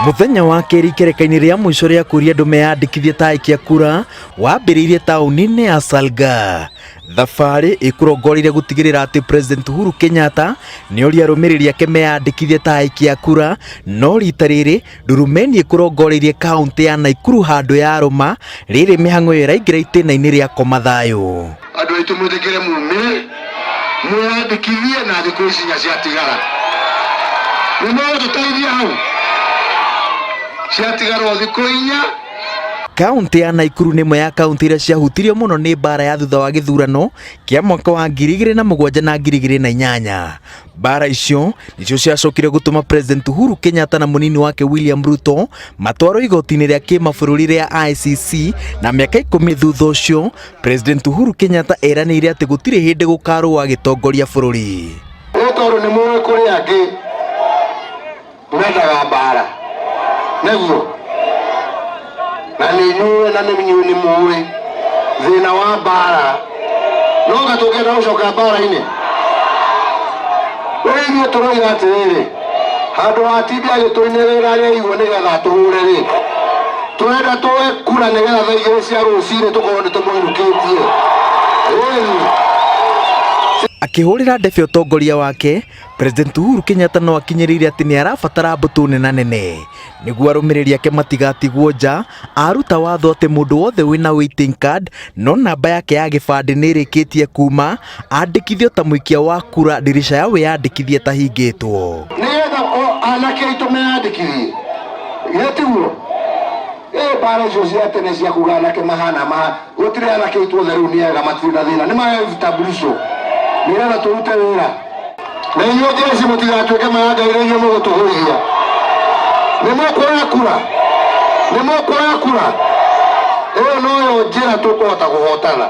Mũthenya wa kerĩ ikereka-inĩ rĩa mũico rĩa kũria andũ meyandĩkithie ta aikia kura wambĩrĩirie taũni-inĩ ya Salgaa. Thabarĩ ĩkũrongoreire gũtigĩrĩra atĩ President Uhuru Kenyatta nĩoria arũmĩrĩri ake meyandĩkithie ta aikia kura, no rita rĩrĩ Ndurumeni ĩkũrongoreirie kaũntĩ ya Naikuru handũ yarũma, rĩrĩ mĩhang'o ĩyo ĩraingĩra itĩna-inĩ rĩa koma thayũ. Andũ aitũ mwĩtĩkĩre mumĩre mwĩyandĩkithie na thikũ ici inya ciatigara nĩ mũgũtũteithia hau ciatigara o thikũ inya. Kaũntĩ ya Naikuru nĩ ĩmwe ya kaũntĩ iria ciahutirio mũno nĩ mbaara ya thutha wa gĩthurano kĩa mwaka wa 2007 na 2008. Mbaara icio nĩcio ciacokire gũtũma President Uhuru Kenyatta na mũnini wake William Ruto matwarwo igoti-inĩ rĩa kĩmabũrũri rĩa ICC na mĩaka 10 thutha ũcio President Uhuru Kenyatta eranĩire atĩ gũtirĩ hĩndĩ gũkarũa agĩtongoria bũrũri. Nĩ tondũ nĩ mũĩ kũrĩ angĩ mendaga mbara nĩguo na nĩ inyuĩ na nĩ inyuĩ nĩ mũĩ thĩna wa mbara no nga tũngĩenda gũcoka mbara-inĩ. Rĩu ithuĩ tũroiga atĩrĩrĩ, handũ ha atinde agĩtũinĩrĩra arĩa nĩgetha atũhũre rĩ, tũrenda tũe kura nĩgetha thaa 2 cia rũcinĩ tũkorwo nĩ tũmũinũkĩtie. Ĩni. Akĩhũrĩra ndebe ũtongoria wake, President Uhuru Kenyatta no akinyĩrĩire atĩ nĩ arabatara mbũtũ nenanene nĩguo arũmĩrĩri ake matigatigwo nja. Aruta watho atĩ mũndũ wothe wĩna waiting card no namba yake ya gĩbandĩ nĩ ĩrĩkĩtie kuma andĩkithio ta mũikia wa kura ndirica ya wĩyandĩkithia ĩtahingĩtwo. Nĩgetha o anake aitũ meyandĩkithie, githĩ tiguo? Ĩ mbara icio cia tene cia kuga anake mahana maha gũtirĩ, anake aitũ othe rĩu nĩ ega, matirĩ na thĩna, nĩ mahe vitambulisho nĩgetha tũrute wĩra. Na inyuĩ jeshi mũtigatuĩke mayanga iria inyuĩ mũgũtũhũithia. Nĩ mũkuoya kura, nĩ mũkuoya kura, ĩyo noyo njĩra tũkũhota kũhotana.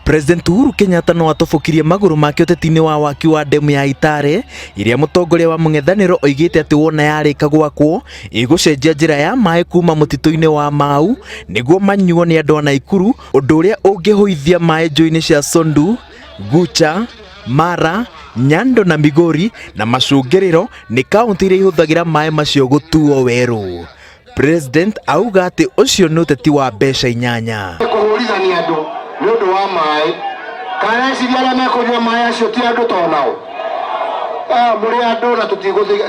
President Uhuru Kenyatta no atobokirie magũrũ make ũteti-inĩ wa waki wa ndemu ya Itare ĩrĩa mũtongoria wa mũng'ethanĩro oigĩte atĩ wona yarĩka gwakwo ĩgũcenjia njĩra ya maĩ kuma mũtitũ-inĩ wa Mau nĩguo manyuo nĩ andũ a Naikuru, ũndũ ũrĩa ũngĩhũithia maĩ njũĩ-inĩ cia Sondu, Gucha, Mara, Nyando na Migori na macũngĩrĩro nĩ kaũntĩ iria ihũthagĩra maĩ macio gũtuo werũ. President auga atĩ ũcio nĩ ũteti wa mbeca inyanya. Kũhũrithania andũ nĩ ũndũ wa maĩ, kana eciria arĩa mekũnyua maĩ acio ti andũ to nao? Mũrĩ andũ na tũtigũthiga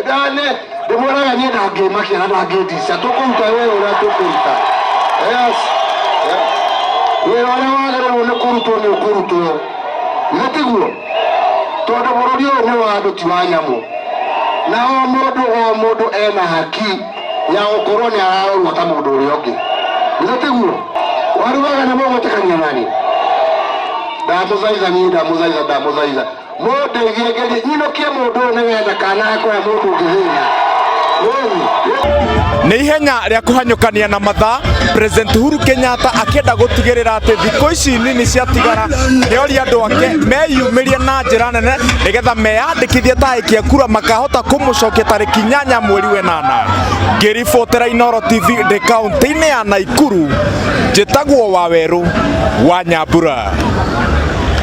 ndĩmwĩraga niĩ ndangĩmakia na ndangĩndica, tũkũruta wĩra ũrĩa tũkũruta. Yes, wĩra ũrĩa wagĩrĩirwo nĩ kũrutwo nĩ ũkũrutwo, nĩ tiguo? Tondũ bũrũri ũyũ nĩ wa andũ ti wa nyamũ, na o mũndũ o mũndũ ena haki ya gũkorwo nĩ ararorwo ta mũndũ ũrĩa ũngĩ, nĩ tiguo? Warugaga nĩ mũgwĩtĩkania nani? Ndamũthaitha niĩ, ndamũthaitha, ndamũthaitha mũndeithie ngerie nyinũkie mũndũ ũyũ nĩgetha ndakanae kũhe mũndũ ũngĩ thĩna. Nĩ ihenya rĩa kũhanyũkania na mathaa, President Uhuru Kenyatta akĩenda gũtigĩrĩra atĩ thikũ ici nini ciatigara nĩoria andũ ake meyumĩrie na njĩra nene nĩgetha meyandĩkithie ta aikia kura makahota kũmũcokia tarĩki 8 mweri wa 8. Ngĩribotera Inooro TV ndĩ kaũntĩ-inĩ ya Naikuru, njĩtagwo Wawerũ wa Nyambura.